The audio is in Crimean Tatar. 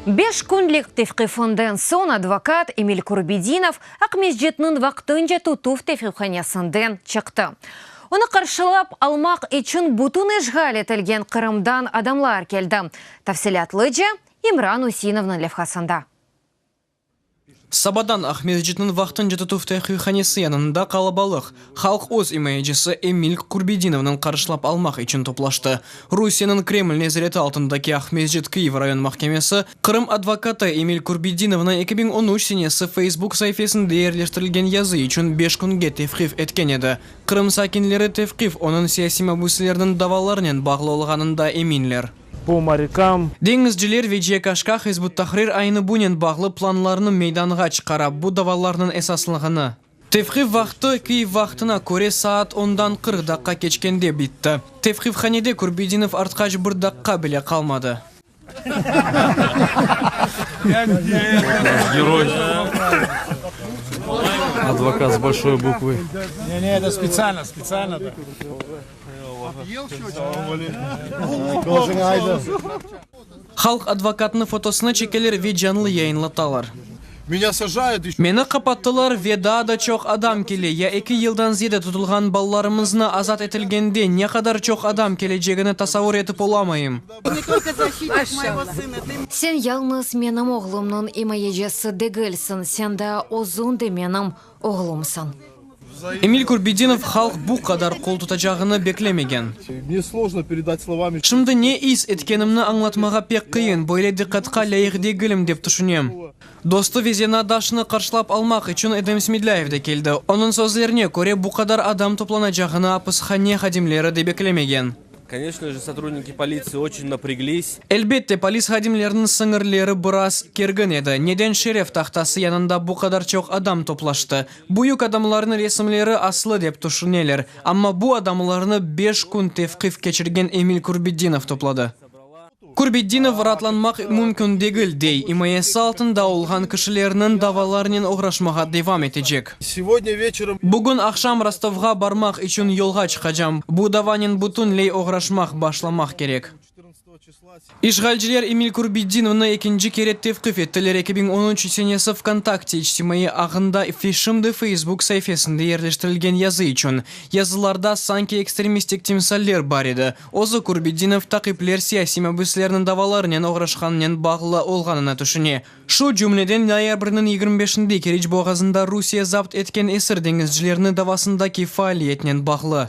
Beş künlik tevqifinden soñ advokat Emil Kurbedinov Aqmescitniñ vaqtınca tutuv tevqifhanesinden çıqtı. Onı qarşılap almaq içün bütün işğal etilgen Qırımdan adamlar keldi. Tafsilâtlıca İmran Useinovnıñ levhasında. Sabadan Aqmescitniñ vaqtınca tutuv tevqifhanesi yanında qalabalıq halq öz imayecisi Emil Kurbedinovnıñ qarşılap almaq içün toplaştı. Rusiyeniñ Kreml nezareti altındaki Aqmescit Kyiv rayon mahkemesi Qırım advokatı Emil Kurbedinovnı 2013 senesi Facebook saifesinde yerleştirilgen yazı içün beş künge tevqif etken edi. Qırım sakinleri tevqif onıñ siyasiy mabüslerniñ davalarınen bağlı olğanında eminler. Po morâkam. Deñizciler Veciye Kaşka Hizb ut-Tahrir aynı bunen bağlı planlarnı meydanğa çıqara, bu davalarnıñ esaslığını. Tevqif vaqtı Kyiv vaqtına köre saat ondan 40 daqqa keçkende bitti. Tevqifhanede Kurbedinov artqaç bir daqqa bile qalmadı. Geroy. Advokat s bolşoy bukvı. Halq advokatnı fotosını çekeler ve canlı yayınlatalar. Meni qapattılar ve daa da çoq adam kele. Ya eki yıldan ziyade tutulğan balalarımıznı azat etilgende ne qadar çoq adam kelecegini tasavur etip olamayım. Sen yalıñız menim oğlumnıñ imayecisi degilsiñ, sen daa özüñ de menim oğlumsıñ. Emil Kurbedinov halq bu qadar qol tutacağını beklemegen. Şimdi ne is etkenimni añlatmağa pek qıyın, böyle diqqatqa lâyıq degilim, dep tüşünem. Dostu ve zenaatdaşını qarşılap almaq içün Edem Smedlâyev de keldi. Onıñ sözlerine köre, bu qadar adam toplanacağını apishane hadimleri de beklemegen. Koneçno je, sotrudniki politsii oçen naprâglis. Elbette, polis hadimleriniñ siñirleri biraz kergin edi. Neden şeref tahtası yanında bu qadar çoq adam toplaştı? Büyük adamlarnıñ resimleri aslı dep tüşüneler. Amma bu adamlarnı beş kün tevqif keçirgen Emil Kurbedinov topladı. Kurbedinov raatlanmaq mümkün degil, dey, imayesi altında olğan kişilerniñ davalarınen oğraşmağa devam etecek. Bugün aqşam Rostovğa barmaq içün yolğa çıqacam. Bu davanen bütünley oğraşmaq başlamaq kerek. İşğalciler Emil Kurbedinovnı ekinci kere tevqif ettiler, 2013 senesi VKontakte içtimaiy ağında ve şimdi Facebook saifesinde yerleştirilgen yazı içün. Yazılarda sanki ekstremistik timsaller bar edi. Özü Kurbedinov taqipler siyasiy mabüslerniñ davalarınen oğraşqanınen bağlı olğanını tüşüne. Şu cümleden noyabrniñ 25-inde Keriç boğazında Rusiye zapt etken esir deñizcilerni davasındaki faaliyetnen bağlı.